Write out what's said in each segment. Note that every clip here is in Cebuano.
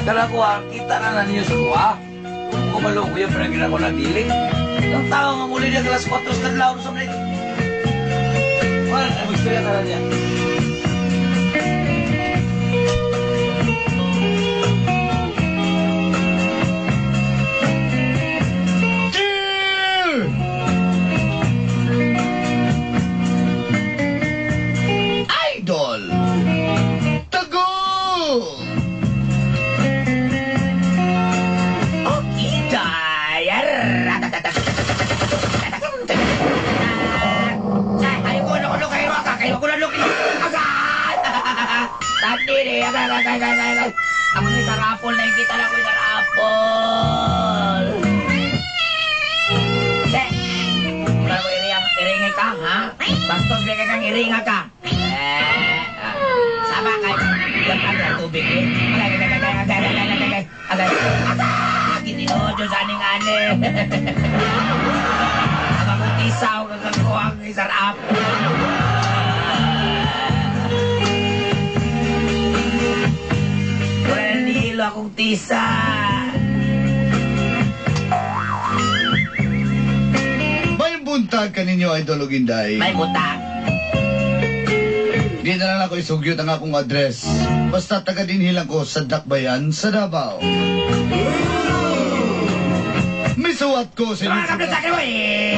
Kala ko ah, kita na na ninyo sa kuha. Kung kumalo ko yan, pero ginagawa na dili. Ang tao nga muli niya alas 4 sa kadlaw sa mali. Wala, ang istorya na niya. Dear! Idol! Tago! Okay, Ay, ko na ko kayo ka kayo ko na luki. Agad! Tandiri, agad agad agad agad. Ako ni sarapol na kita na ko sarapol. Se. Wala mo iringa, iringa ka, ha? Bastos ba kang iringa ka? Eh, sama kay Dapat ang tubig eh. Agad agad agad agad agad agad agad. Agad! Ginoo Diyos aning ane. Ang akong isaw kagakuha ang isarapol. Wala na nihilo akong tisa. May buntag ka ninyo, Idol ug Inday. May butang. Di na lang ako isugyot ang akong address. Basta taga dinhilang ko sa Dakbayan sa Davao. Misuwat ko sa Wala ka sa akin mo eh.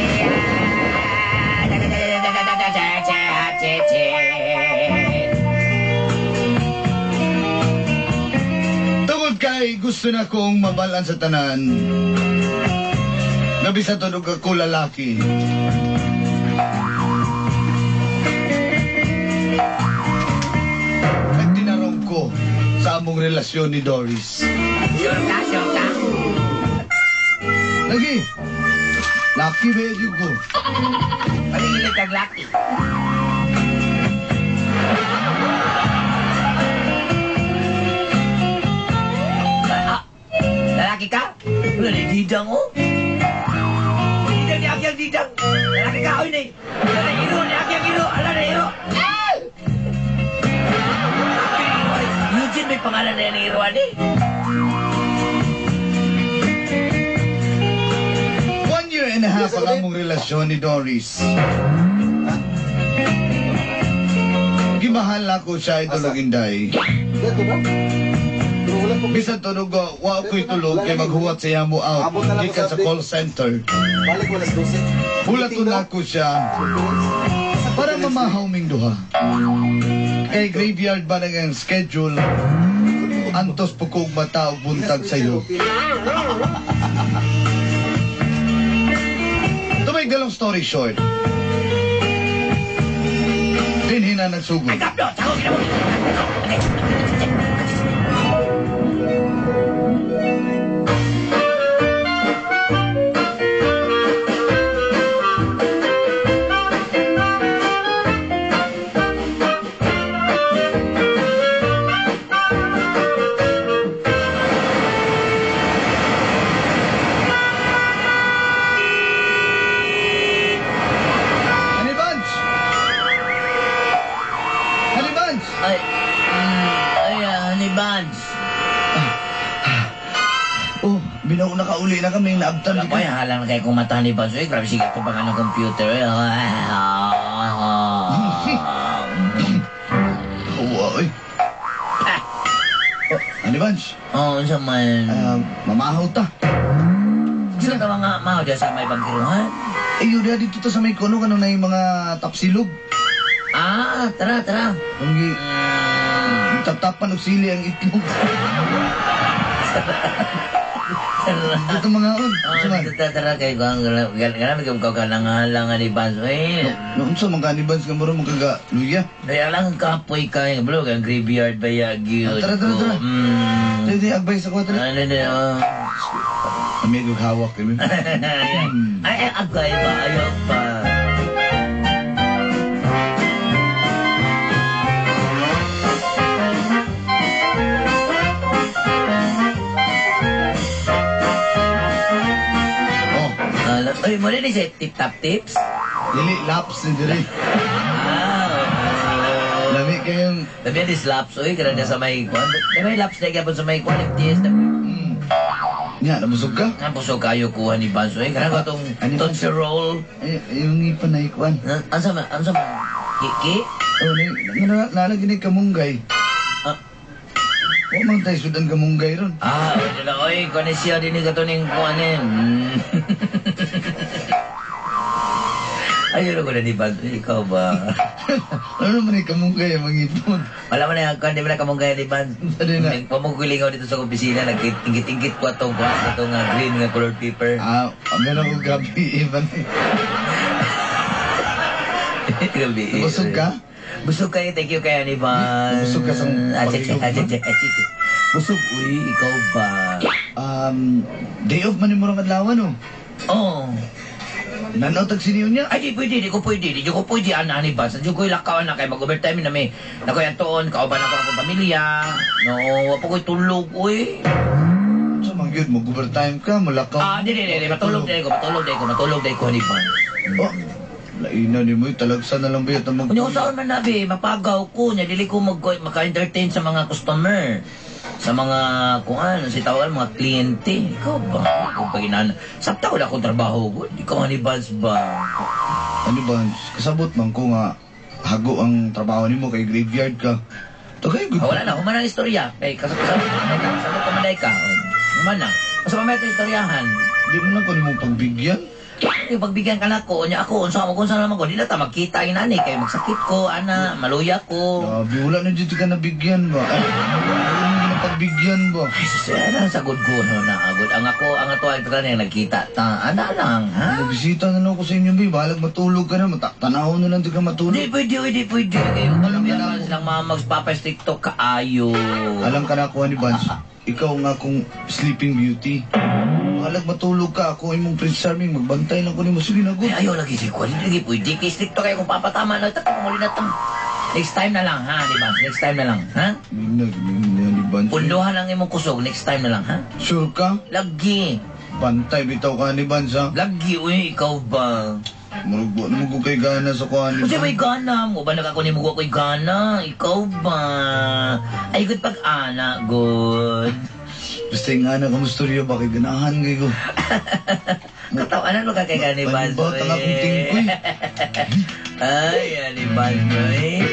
Tungod kay gusto na kong mabalan sa tanan. Gabi sa tunog ako lalaki. Nagtinarong ko sa among relasyon ni Doris. Sure ka, sure ka. Lagi, laki ba yun ko? Paligilid kag laki. Ah, lalaki ka? Wala ni didang oh. Didang ni Agyang didang. Lalaki ka oy ni. Wala ni iro ni Agyang iro. Ala na iro. Ah! Eugene may pangalan na yan ng iro ani. 1 year and a half ang among relasyon ni Doris. Gimahal ako siya, Idol ug Inday. Dito ba? Pero wala po. Bisan tunog ko, wa ko'y tulog kay maghuwat siya mo out. Gikan sa call center. Balik ko alas 12. Hulat na ako siya para mamahaw ming duha. Kay graveyard ba na ang schedule? Antos po kong mata o buntag sa'yo. To make the long story short, dinhi na nagsugod. Ay, kaplo! Sako, ginamo! Honey Bunch! Honey Bunch! Ay, ay, Honey Bunch. Oh, binaw nakauli na kami, naabtan Wala ko, ay, halang na kayo kung mata ni Bunch. Ay, grabe sige ito pang anong computer. Ay, Oo, ay. Oh, Honey Bunch, Oh, unsa man. Mamahaw ta. Sino ka mga mao dyan sa may bangkiruhan? Eh, yun dito ta sa may kuno, kanong na yung mga tapsilog. Ah, tara, tara. Ang taptapan og sili ang itlog. Dito mga on. Oh, Unsa man? dito tara, tara kay ko ang ganami kay ko lang halang ni Bunch. Eh, No, unsa man gani Bunch nga mura mo kaga luya. kaya lang ang kapoy kay bro, ang graveyard ba ya gyud. Ah, tara, tara, tara. Dili, dili, agbay sa kwadra. Ano na, oh. Kami og hawak kami. Ay, ay, agay ba? Ayaw pa. Oh, Ay, mo rin siya tip-top tips? dili laps ni dili. Ah, Lami kayong Labi yan, slaps, oy, kanang sa may kuan. May laps na gyapon sa may kuan FTS. Nya, nabusog ka? Nga busog kayo kuha ni Vance, oy. Kanang katong Ano ba? Tootsie Roll. Ay, yung ipan na ikuan. Ansa man, ansa man? Kiki? Oh, nalagi ni kamunggay. Ah. Wa man tayo sudan kamunggay ron. Ah, oy, dala, oy, kuha ni siya din ni katoning kuha ni. Ayun ako na ni Vance, ikaw ba? Ano naman ni kamunggay ang mga ipon? Wala man na, kuha, di ba na kamunggay ni Vance? Ano na? Pamugkulingaw dito sa opisina, nagingit-ingit ko atong kuha, atong green nga colored paper. Ah, meron ko gabi iban. Gabi. Busog ka? Busog kayo, thank you kayo ni Vance. Busog ka sa Ah, check, pag-ilog ah, check, mo? check, ah, check. Busog, uy, ikaw ba? Day off man ni Murang Adlaw, no? Oo. Nanaw tag siniyo niya? Ay, di pwede, di ko pwede, di ko pwede, ana ni Vance. Di ko ilakaw na kay mag-overtime na may nakoy antoon, kauban ako akong pamilya. No, wa pa ko'y tulog, uy. Sa man gyud, mag-overtime ka, mulakaw. Ah, di, di, di, di, matulog di ko, matulog di ko, matulog di ko ni Vance. Oh, laina ni mo, talagsa na lang ba yata mag... Kunya usaon man nabi, mapagaw ko, nya dili ko mag maka-entertain sa mga customer. Sa mga kung ano, si tawagan mga kliyente. Ikaw ba? Ikaw ba ginana? Sabta wala akong trabaho ko. Ikaw ni Vance ba? Ano ba, kasabot man ko nga hago ang trabaho nimo kay graveyard ka. Tagay good. Ah, wala na, humana ang istorya. Kay kasabot ka, kasabot ka manday ka. Humana. Basta mamaya ito istoryahan. Di mo lang ko nimo pagbigyan. Yung pagbigyan ka na ko, nya ako, unsa mo kung saan naman ko, di na ta magkita inani kay magsakit ko, ana, maluya ko. Grabe, wala na dito ka nabigyan ba? Ay, wala na pagbigyan ba? Ay, sus, ano sa good ko, no, na, good. Ang ako, ang ato ay tara niya, nagkita ta. Ana lang, ha? Nagbisita na lang ako sa inyo, babe. Bahalag matulog ka na. Tanaw na lang di ka matulog. Di pwede, di pwede. Kayo, Alam ka alam na na ako. silang mama, papa, stricto kaayo. Alam ka na ako, ni Vance. Ikaw nga akong sleeping beauty. Bahalag matulog ka. Ako imong Prince Charming. Magbantay lang ko nimo. Sige na, good. Ay, ayaw lagi si Kuan. Lagi pwede. Kay stricto kayo kung papatama na. Tatama muli na tam. Next time na lang, ha, di ba? Next time na lang, ha? Ni Vance. Punduhan ang imong kusog. Next time na lang, ha? Sure ka? Lagi. Bantay bitaw ka ni Vance, ha? Lagi, uy, ikaw ba? Murag wa na mo ko kay gana sa kuha ni Kasi Vance. may gana mo ba? Nakakunin mo ko ko'y gana. Ikaw ba? Ay, good pag-ana, good. Basta yung ana, kamustorya ba? Kay ganahan kay ko. Katawanan mo ka kay Gani Vance. Panibot ang akong tingkoy. Ay, Gani Vance, eh.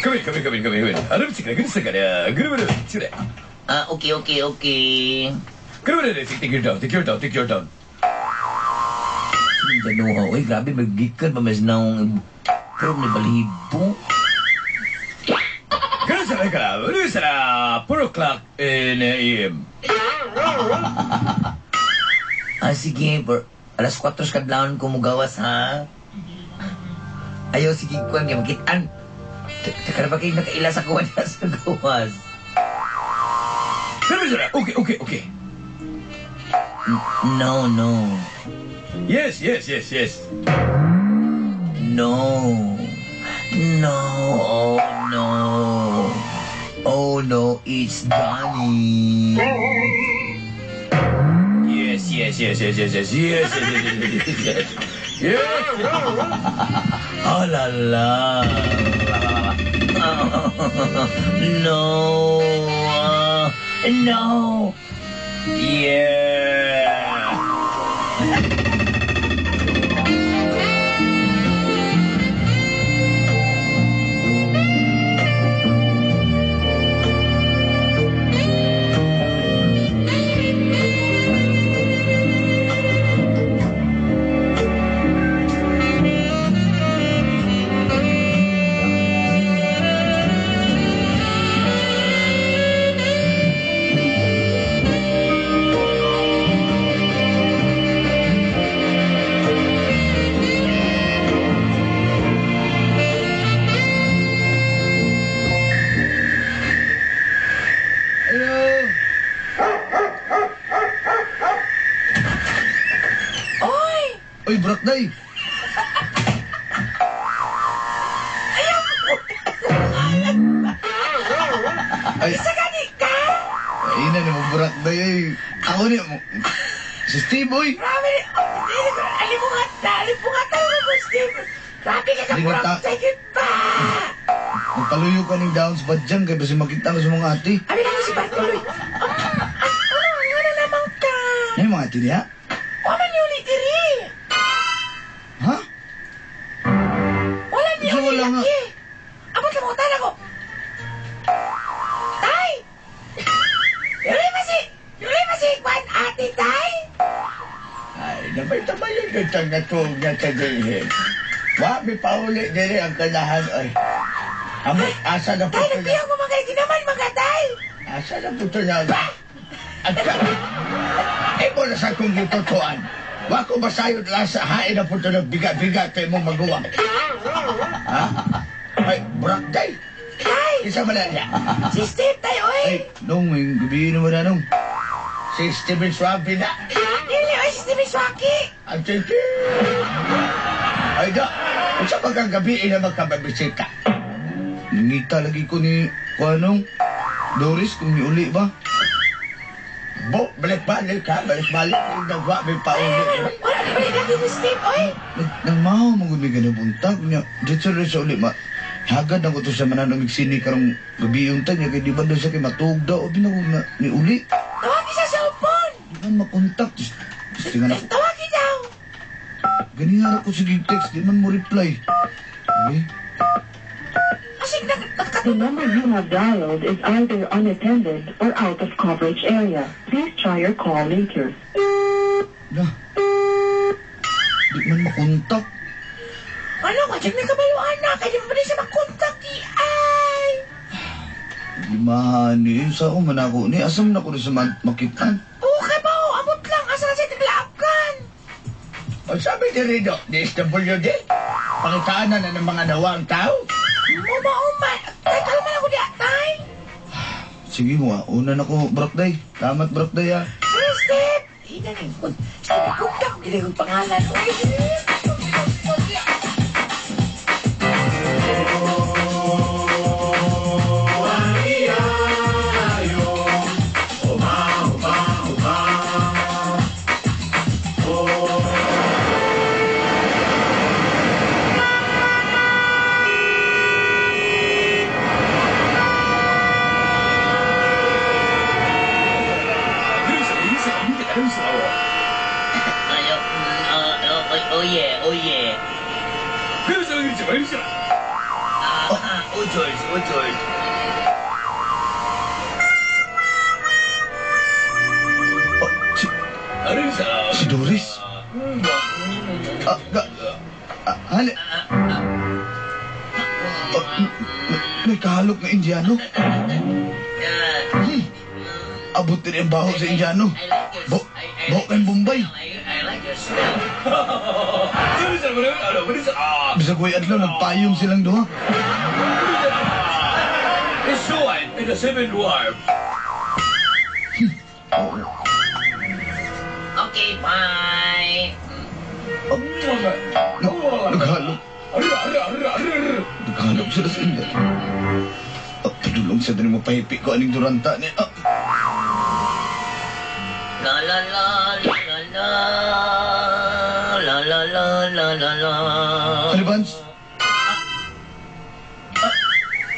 Come in, come in, come in, come in, come in. Alam, sige, sige, sige, sige. Ah, okay, okay, okay. Come in, take your down, take your down, take your down. Danuha, uy, grabe, magikan pa mas naong pero may balibo. Ganun sa ka, ano sa 4 o'clock in AM. Ah, sige, alas 4 kadlawon ko mugawas, ha? Ayaw, sige, kuwan, kaya makitaan. Teka na ba kayo nakaila sa kuwan sa gawas? Okay, okay, okay. No, no. Yes, yes, yes, yes. No. No, oh no. Oh no, it's Donnie. Yes, yes, yes, yes, yes, yes, yes, yes, yes, yes, yes, yes. Oh la la. No. No. Yeah. Hello! Oy! Oy, Brakday! Ay, Isa gani ka? ay na ni mo burak na eh. Ako ni mo. Si Steve, oy. Grabe! Oh, dili ko alimungat na! Alimungat na ko, Steve! Grabe ka Hindi ko kaburak! Sige pa! Nagpaluyo ka ning downs ba dyan? Kaya basi makita ka sa mga ate. Abi na ko si Bartoloy. Ano, ano naman ka? Ano yung mga ate niya? Wala niyo ulit diri! Ha? Wala niyo So, ulit wala nga. laki! Abot lang mo, tayo ko! Tay! Yuli ba si... Yuli ba si Kwan ate, tay? Ay, nabay-tabay yun dito nga tuog nga sa dinhin. Wa, may pauli diri ang kanahan ay. Amot, asa na po Tay, ito na. nagpiyang mo mga ginaman mga tay! Asa na po ito na. At ka, imo na sa kong gitutuan. Wa ko basayod lasa, hain na po ito ng biga-biga kay mo magawa. Ha? Ay, burak day. Tay! Isa man na niya. Si Steve, tay, oy! Ay, nung, may gabi naman na nung. Si Steven Suave na. Dili, oy, si Steve Swaki! Ang titi. Ay da, unsa ba kang gabi na magkababisita? Nangita lagi ko ni Kuanong. Doris, kung niuli ba? Bo, balik-balik ha, balik-balik. Nagwa, may pauli. Wala ni balik lagi ni Steve, oy! Nagmahaw mo gud mi ganang buntag niya. Dito rin sa uli ma. Hagad na ko to sa mananomig sini karong gabi yung niya kay di ba daw siya kay matuog daw o binagog na ni uli. Tawagi sa cellphone! Di man makontak. Tingnan ako. Tawagi daw! Gani nga ko sige text di man mo reply. Okay. Asig The number you have dialed is either unattended or out of coverage area. Please try your call later. Na. Di man makontak. Ano ka, dyan may kabaluan na, kaya di mo pa rin siya makontak, di ay! Limahan ni sa ako manako ni asam na ko rin sa makitaan. Okay ba, oh, abot lang, asa na siya tiglaapkan? O sabi ni Rido, DSWD, pakitaan na na ng mga nawang tao. Uma-uma, tay, kalma na ko di, tay! Sige mo ah, una na ko brakday. Tamat brakday ah. Sige, Steve! Hina na yung Steve, kontak ko ginagong pangalan. Oy! Oh yeah, oh yeah. Oh George, oh George. Oh, si Doris. Hali. Oh, may kahalok ng Indiano. Abot din ang baho sa Indiano. Baho kayong Bombay. I like your smell. Bisag way adlaw, nagpayong silang duha. Okay, bye. Naghalok. Naghalok sila sa Indiano. Oh, padulong sa mo pahipi ko aning duranta ni. Ah. La la la la la la la la la la la. Ano Vance?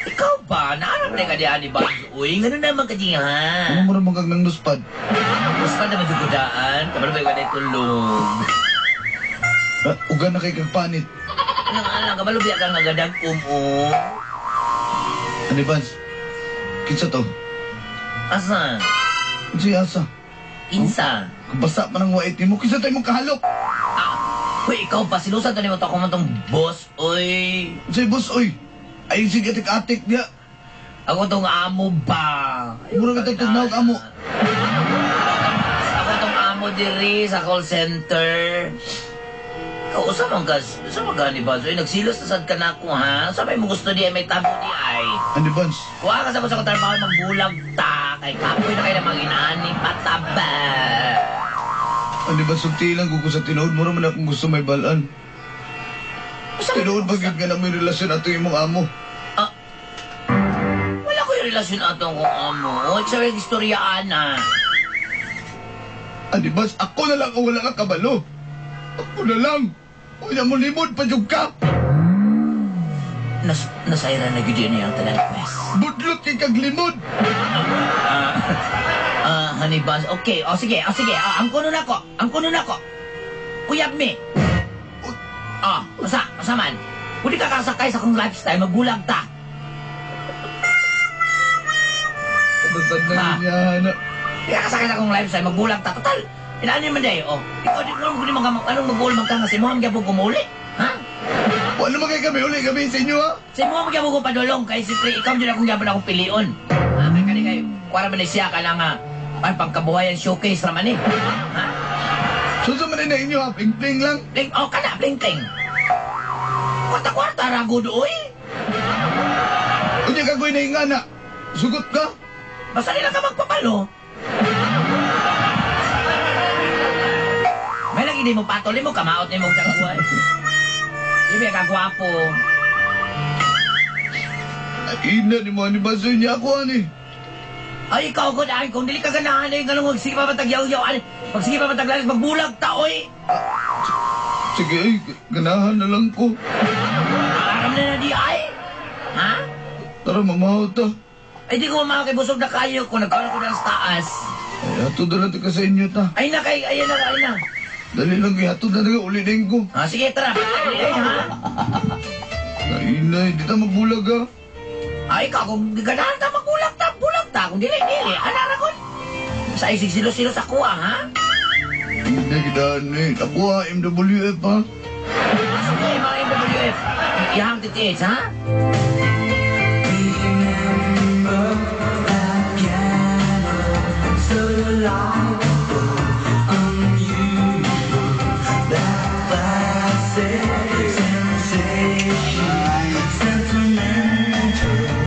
Ikaw ba? Naarap na ka diyan ni Vance. Uy, ngano naman ka diyan, ha? Ano mo naman kang nang nuspad? Gusto naman yung gudaan. Kabalo ba yung tulog? Ah, uga na kay kag panit. Ano nga lang, kabalo biya ka nga gadag umo. Ano Vance? Kinsa to? Asa? Si Asa. Kinsa? Basta pa ng wait mo. Kinsa tayo mong kahalok? Ah, uy, ikaw pa, silusan to ni mo to ako man tong boss, uy. Say boss, oy. Ay, sige atik-atik niya. Ako tong amo ba? Mura ka tagtugnaw amo. Ako tong amo diri sa call center. Ikaw, usa man ka, usa man ka ni Vance. Uy, nagsilos na sad ka na ako, ha? Usa may mo gusto di ay may tabo di ay. Ano Vance? Kuha ka sa sa trabaho, magbulag ta. Kay kapoy na kayo na mag-inaani pataba. Ano ba, sulti lang ko sa tinuod. Mura man akong gusto may balaan. Tinuod ba gyud nga na may relasyon ato imong amo? Ah, wala ko yung relasyon ato kung amo. Sa istorya ana. Ani bas, ako na lang ang wala nga kabalo. Ako na lang. Unya mo limod pa jud ka. Nasayran na gyud niya ang tanan pwes. Budlot kay kag limod. Honey Buns, okay. O sige, o sige. Ah, ang kuno na ko. Ang kuno na ko. Uyab mi. Ah, usa man. Kung di ka kasakay sa akong lifestyle, magulag ta. Basta na Ha? niya na. Di ka kasakay sa akong lifestyle, magulag ta. Total, inaan man day. Oh, ikaw di ko kung di anong magulag man ka nga si Muhammad gyapon kumuli. Ha? Wala man kay kami uli kami sa inyo ha. Si Muhammad gyapon ko padulong kay si pre, ikaw jud akong gyapon akong pilion. Ha, kay kani kay kuwara man ni siya ka lang ay pagkabuhayan showcase ra man eh. Ha? So sa man na inyo ha, ping-ping lang. Bling, oh kana bling bling. Kwarta-kwarta ra gud oy. Unya kagoy na ingana. Sugot ka. Basta nila ka magpapalo. May lang hindi mo patol mo, kamaot ni mong dagway. Hindi ka gwapo. Ay, ina ni mo ni baso niya ako ani. Ay, ikaw ko dahil kung dili ka ganahan eh, ganun, magsige pa matagyaw-yaw, ani, magsige pa mataglalis, magbulag ta, oy. Sige, ay, ganahan na lang ko. Aram na na di ay. Ha? Tara, mamahaw ta. Ay, di ko mamahaw kay busog na kayo kung nagkaroon ko ng taas. Ay, hatod na lang ka sa inyo ta. Ay na, kay, ayan na, ay na. Dali lang, hatod na lang, ulitin ko. Ah, sige, tara. Ay, ha? Ay, ina, hindi ta magbulag ha. Ay, ikaw, kung ganahan ta, magbulag ta, bulag ta. Kung dili, dili, anara ko. Sa isig silo-silo sa kuha, ha? Hindi, gidaan eh. Ako ha, MWF ha. Sige, mga MWF. Ihang titiis, ha? Remember that piano, so alive.